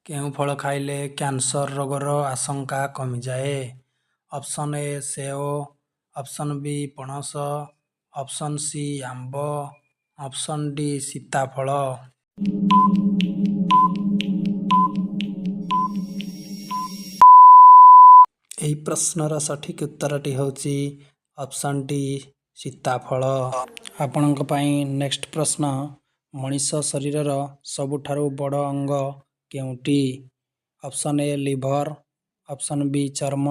କେଉଁ ଫଳ ଖାଇଲେ କ୍ୟାନ୍ସର ରୋଗର ଆଶଙ୍କା କମିଯାଏ? ଅପସନ୍ ଏ ସେଓ, ଅପସନ୍ ବି ପଣସ, ଅପସନ୍ ସି ଆମ୍ବ, ଅପସନ୍ ଡି ସୀତାଫଳ। ଏହି ପ୍ରଶ୍ନର ସଠିକ୍ ଉତ୍ତରଟି ହେଉଛି ଅପସନ୍ ଡି ସୀତାଫଳ। ଆପଣଙ୍କ ପାଇଁ ନେକ୍ସଟ ପ୍ରଶ୍ନ, ମଣିଷ ଶରୀରର ସବୁଠାରୁ ବଡ଼ ଅଙ୍ଗ କେଉଁଟି? Option A liver, option B ଚର୍ମ,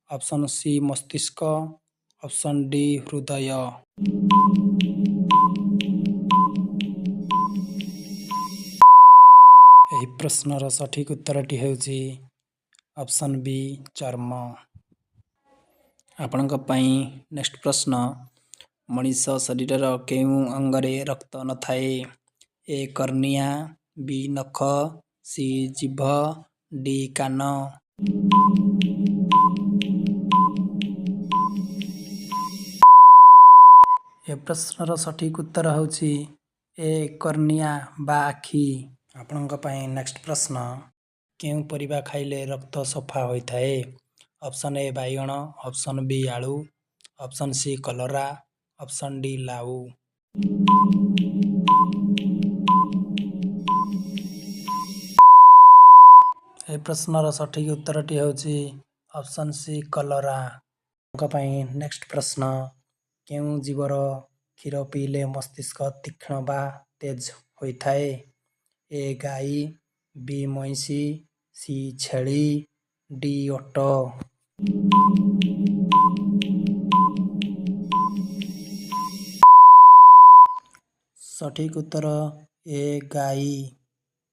ଅପସନ୍ ସି ମସ୍ତିଷ୍କ, ଅପସନ୍ ଡି ହୃଦୟ। ଏହି ପ୍ରଶ୍ନର ସଠିକ୍ ଉତ୍ତରଟି ହେଉଛି ଅପସନ୍ ବି ଚର୍ମ। ଆପଣଙ୍କ ପାଇଁ ନେକ୍ସଟ ପ୍ରଶ୍ନ, ମଣିଷ ଶରୀରର କେଉଁ ଅଙ୍ଗରେ ରକ୍ତ ନଥାଏ? ଏ କର୍ନିଆ, ବି ନଖ, ସି ଜିଭ, ଡି କାନ। ଏ ପ୍ରଶ୍ନର ସଠିକ୍ ଉତ୍ତର ହେଉଛି ଏ କର୍ନିଆ ବା ଆଖି। ଆପଣଙ୍କ ପାଇଁ ନେକ୍ସଟ ପ୍ରଶ୍ନ, କେଉଁ ପରିବା ଖାଇଲେ ରକ୍ତ ସଫା ହୋଇଥାଏ? ଅପସନ୍ ଏ ବାଇଗଣ, ଅପସନ୍ ବି ଆଳୁ, ଅପସନ୍ ସି କଲରା, ଅପସନ୍ ଡି ଲାଉ। ଏ ପ୍ରଶ୍ନର ସଠିକ୍ ଉତ୍ତରଟି ହେଉଛି ଅପସନ୍ ସି କଲରା। ଆପଣଙ୍କ ପାଇଁ ନେକ୍ସଟ ପ୍ରଶ୍ନ, କେଉଁ ଜୀବର କ୍ଷୀର ପିଇଲେ ମସ୍ତିଷ୍କ ତୀକ୍ଷ୍ଣ ବା ତେଜ ହୋଇଥାଏ? ଏ ଗାଈ, ବି ମଇଁଷି, ସି ଛେଳି, ଡି ଓଟ। ସଠିକ୍ ଉତ୍ତର ଏ ଗାଈ।